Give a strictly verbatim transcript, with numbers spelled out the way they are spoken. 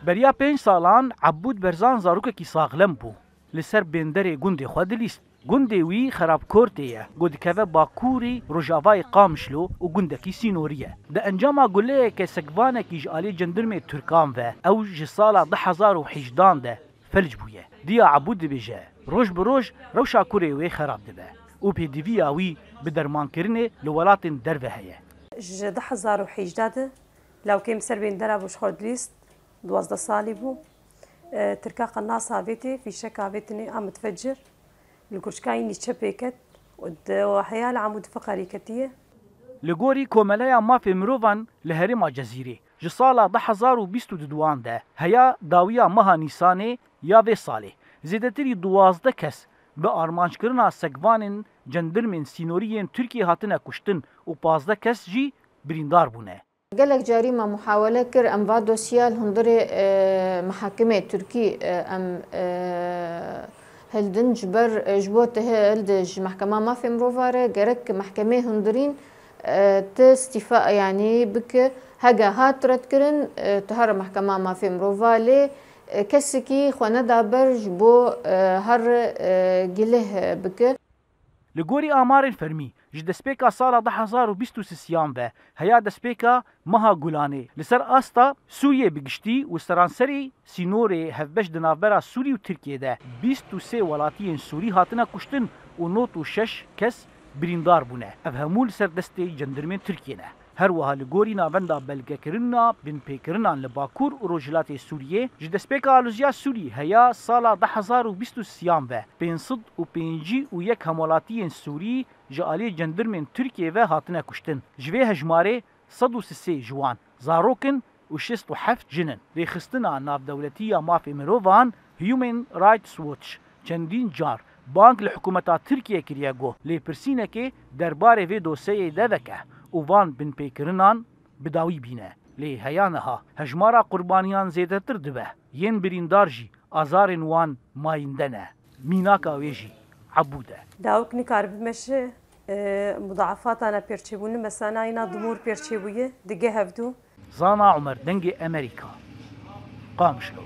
Beriya pênc salan Ebûd Berzan zarokekî saxlem bû. Li ser bênderê gundê xwe dilîst. Gundê wî Xerabkortê ye, ku dikeve bakurî rojavayê Qamişlo û gundekî sînorî ye. Di encama guleyeke sekvanekî ji alî cendirmê Tirkan ve, ew ji sala du hezar û hejdan de felc bûye. Diya Ebûd dibêje, roj bi roj rewşa kurê wê xerab dibe û pêdiviya wî bi dermankirinê li welatên derve heye. Ji du hezar û hejda de lawkê min ser bêndera bû ji xwe dilîst, duwazdeh salî bû. E, tirka qenas avêtê, fîşek avêtinê a mitfecir, li kurçika înî çepê ket û di heya li Amûd Fiqarî ketiye. Li gorî Komeleya Mafê Mirovan li herêma Cezîrê, ji sala du hezar û bîst û duduan de heya dawiya meha Nîsanê ya vê salê, zêdetirî duwazdeh kes bi armanckirina sekvanên cendirmên sînorî yên Tirkiyê hatine kuştin û pazdeh kes jî birîndar bûne. Gelek carî me muhawele kir, em va dosyeya li hundirê, e, mihakimê Tirkî, e, em, e, hildin ji ber, e, ji bo te hildi ji Mehkema Mafê Mirova re, gerek mehkemê hundirîn, e, te îstîfa, yanî bike, hege hat redkirin, e, te here Mehkema Mafê Mirova lê, e, kesekî xwe neda ber ji bo, e, here, e, gilih, e, bike. Li gorî amarên fermî, ji destpêka sala du hezar û bîst û sisiyan ve heya destpêka meha Gulanê, li ser asta Sûriyê bi giştî û seranserî sînorê hevbeş di navbera Sûrî û Tirkiyê de bîst û sê welatiyên Sûrî hatine kuştin û nod û şeş kes birîndar bûne. Ev hemû li ser destê cendirmên Tirkiyê ne. Her wiha li gorî navenda belgekirina binpêkirinan li Bakur û Rojhilatê Sûriyê, ji destpêka alozîya Sûrî heya sala du hezar û bîst û sêyan ve pênc sed û pêncî û yek hemwelatiyên Sûrî ji aliyê cendirmên Tirkiyê ve hatine kuştin. Ji vê hejmarê sed û sisê ji wan zarok in û şêst û heft jin in. Rêxistina navdewletî ya mafê mirovan Human Rights Watch çendîn car bang li hikûmeta Tirkiyê kiriye ku lêpirsînekê derbarê vê dosyeyê de veke û van binpêkirinan bi dawî bîne. Lê heya niha hejmara qurbaniyan zêdetir dibe, yên birîndar jî azarên wan mayînde ne. Mînaka wê jî Ebûd e. Dawik nikare bimeşe, e, mudaafata ne pêrçêbûne, mesela îna dimor pêrçêbûye, dige hevdû. Zana Umer, Dengê Emerîka, Qamişlo.